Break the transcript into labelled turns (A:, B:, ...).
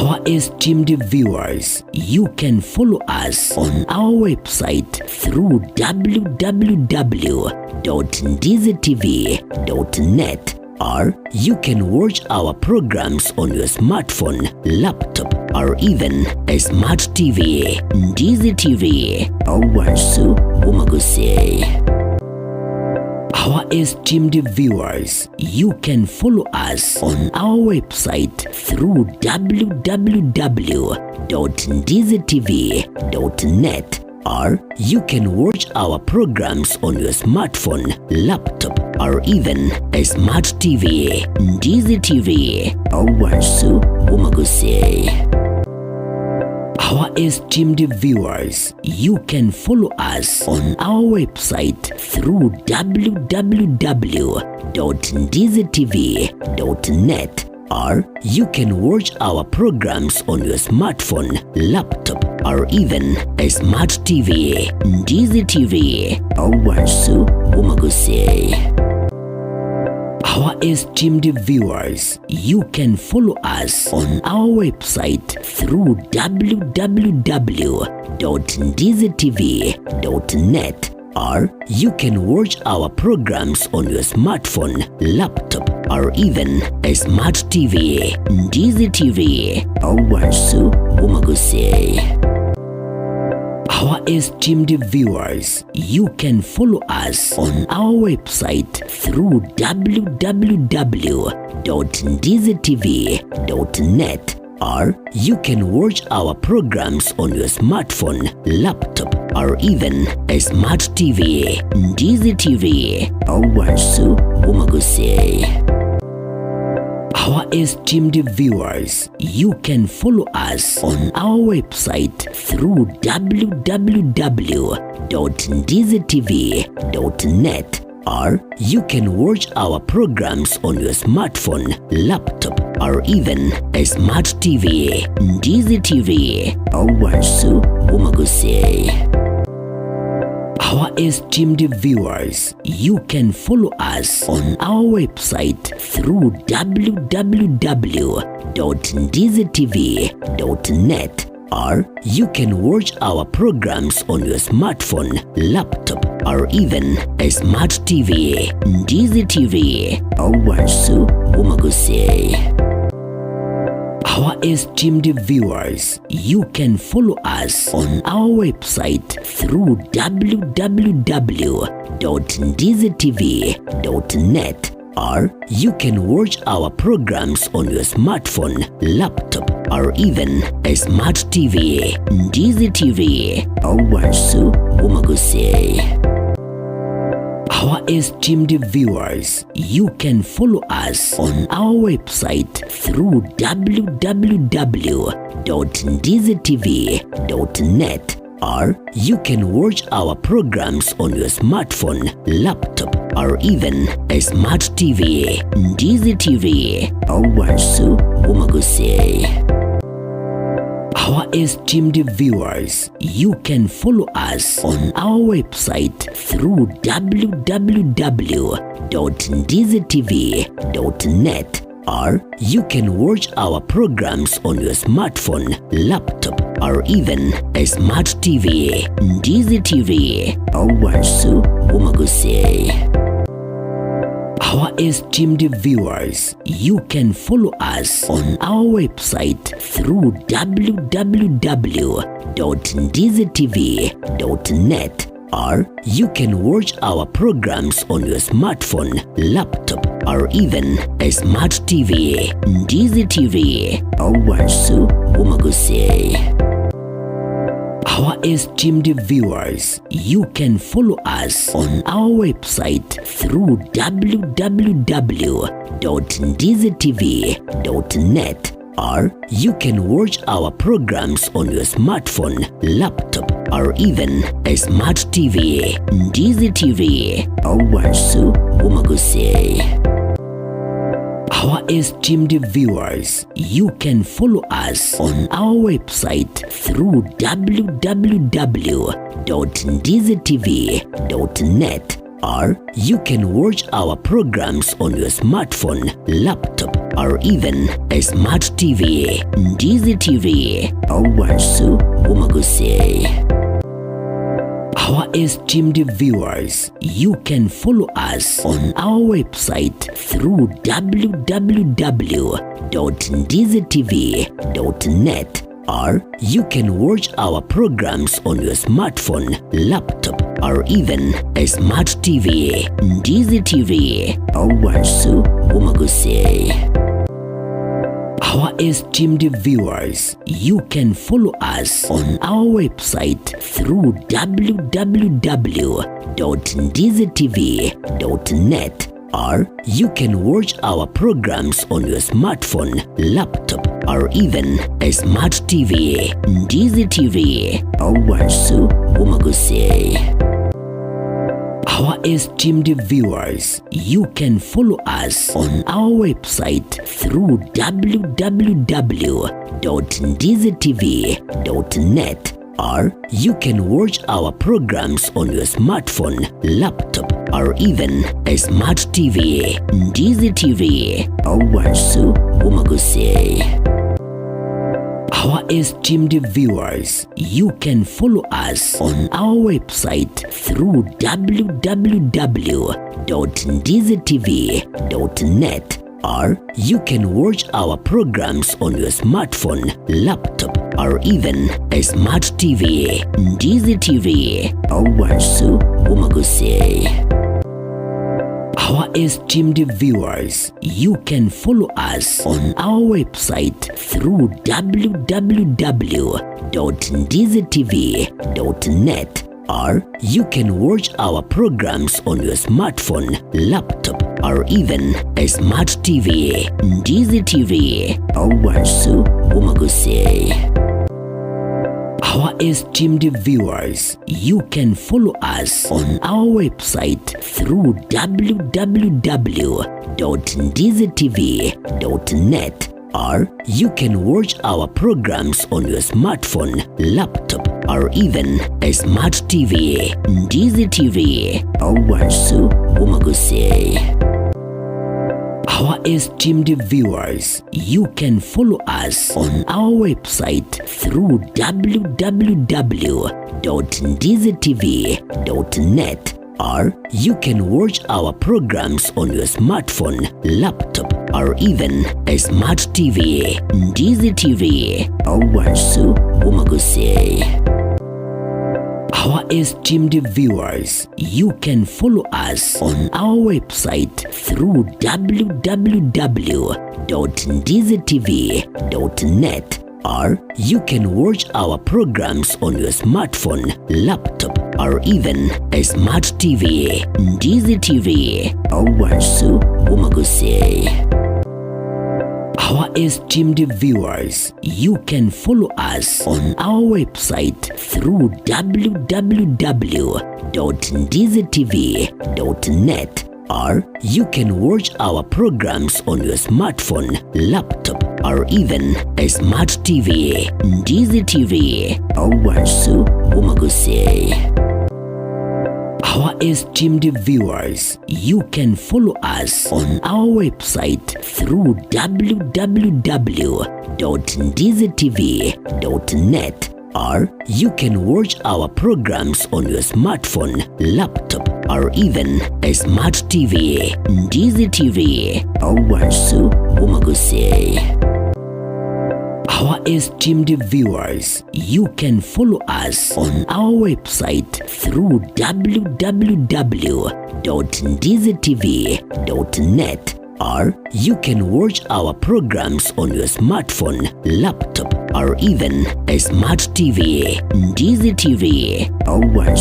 A: Our esteemed viewers, you can follow us on our website through www.ndizitv.net or you can watch our programs on your smartphone, laptop or even a smart TV. Ndizi TV, Owansu Womagose. Our esteemed viewers, you can follow us on our website through www.ndizitv.net or you can watch our programs on your smartphone, laptop or even a smart TV. Ndizi TV, Owansu Womagose. Our esteemed viewers, you can follow us on our website through www.ndizitv.net or you can watch our programs on your smartphone, laptop or even a smart TV. Ndizi TV, Owansu Womagose. Our esteemed viewers, you can follow us on our website through www.ndizitv.net or you can watch our programs on your smartphone, laptop or even a smart TV. Ndizi TV, Owansu Womagose. Our esteemed viewers, you can follow us on our website through www.ndizitv.net or you can watch our programs on your smartphone, laptop or even a smart TV. Ndizi TV, Owansu Womagose. Our esteemed viewers, you can follow us on our website through www.ndizitv.net or you can watch our programs on your smartphone, laptop or even a smart TV. Ndizi TV, Owansu Womagose. Our esteemed viewers, you can follow us on our website through www.ndizitv.net or you can watch our programs on your smartphone, laptop or even a smart TV. Ndizi TV, Owansu Womagose. Our esteemed viewers, you can follow us on our website through www.ndizitv.net or you can watch our programs on your smartphone, laptop or even a smart TV. Ndizi TV, Owansu Womagose. Our esteemed viewers, you can follow us on our website through www.ndizitv.net or you can watch our programs on your smartphone, laptop or even a smart TV. Ndizi TV, Owansu Womagose. Our esteemed viewers, you can follow us on our website through www.ndizitv.net or you can watch our programs on your smartphone, laptop or even a smart TV. Ndizi TV, Owansu Womagose. Our esteemed viewers, you can follow us on our website through www.ndizitv.net or you can watch our programs on your smartphone, laptop or even a smart TV. Ndizi TV, Owansu Womagose. Our esteemed viewers, you can follow us on our website through www.ndizitv.net or you can watch our programs on your smartphone, laptop or even a smart TV. Ndizi TV, Owansu Womagose. Our esteemed viewers, you can follow us on our website through www.ndizitv.net or Or you can watch our programs on your smartphone, laptop, or even a smart TV. Ndizi TV, Owansu Umaguse. Our esteemed viewers, you can follow us on our website through www.ndizitv.net or you can watch our programs on your smartphone, laptop, or even a smart TV. Ndizi TV, Owansu Umaguse. Our esteemed viewers, you can follow us on our website through www.ndizitv.net or you can watch our programs on your smartphone, laptop, or even a smart TV. Ndizi TV, Owansu Umaguse. Our esteemed viewers, you can follow us on our website through www.ndizitv.net or you can watch our programs on your smartphone, laptop, or even a smart TV. Ndizi TV, Owansu Umaguse. Our esteemed viewers, you can follow us on our website through www.ndizitv.net or you can watch our programs on your smartphone, laptop, or even a smart TV. Ndizi TV, Owansu Umaguse. Our esteemed viewers, you can follow us on our website through www.ndizitv.net or you can watch our programs on your smartphone, laptop, or even a smart TV. Ndizi TV, Owansu Umaguse. Our esteemed viewers, you can follow us on our website through www.ndizitv.net or you can watch our programs on your smartphone, laptop, or even a smart TV. Ndizi TV, Owansu Umaguse. Our esteemed viewers, you can follow us on our website through www.ndizitv.net or you can watch our programs on your smartphone, laptop, or even a smart TV. Ndizi TV, Owansu Umaguse. Our esteemed viewers, you can follow us on our website through www.ndizitv.net or you can watch our programs on your smartphone, laptop, or even a smart TV. Ndizi TV, Owansu Umaguse. Our esteemed viewers, you can follow us on our website through www.ndizitv.net or you can watch our programs on your smartphone, laptop, or even a smart TV. Ndizi TV, Owansu Umaguse. Our esteemed viewers, you can follow us on our website through www.ndizitv.net or you can watch our programs on your smartphone, laptop, or even a smart TV. Ndizi TV, Owansu Umaguse. Our esteemed viewers, you can follow us on our website through www.ndizitv.net or you can watch our programs on your smartphone, laptop, or even a smart TV. Ndizi TV, Owansu.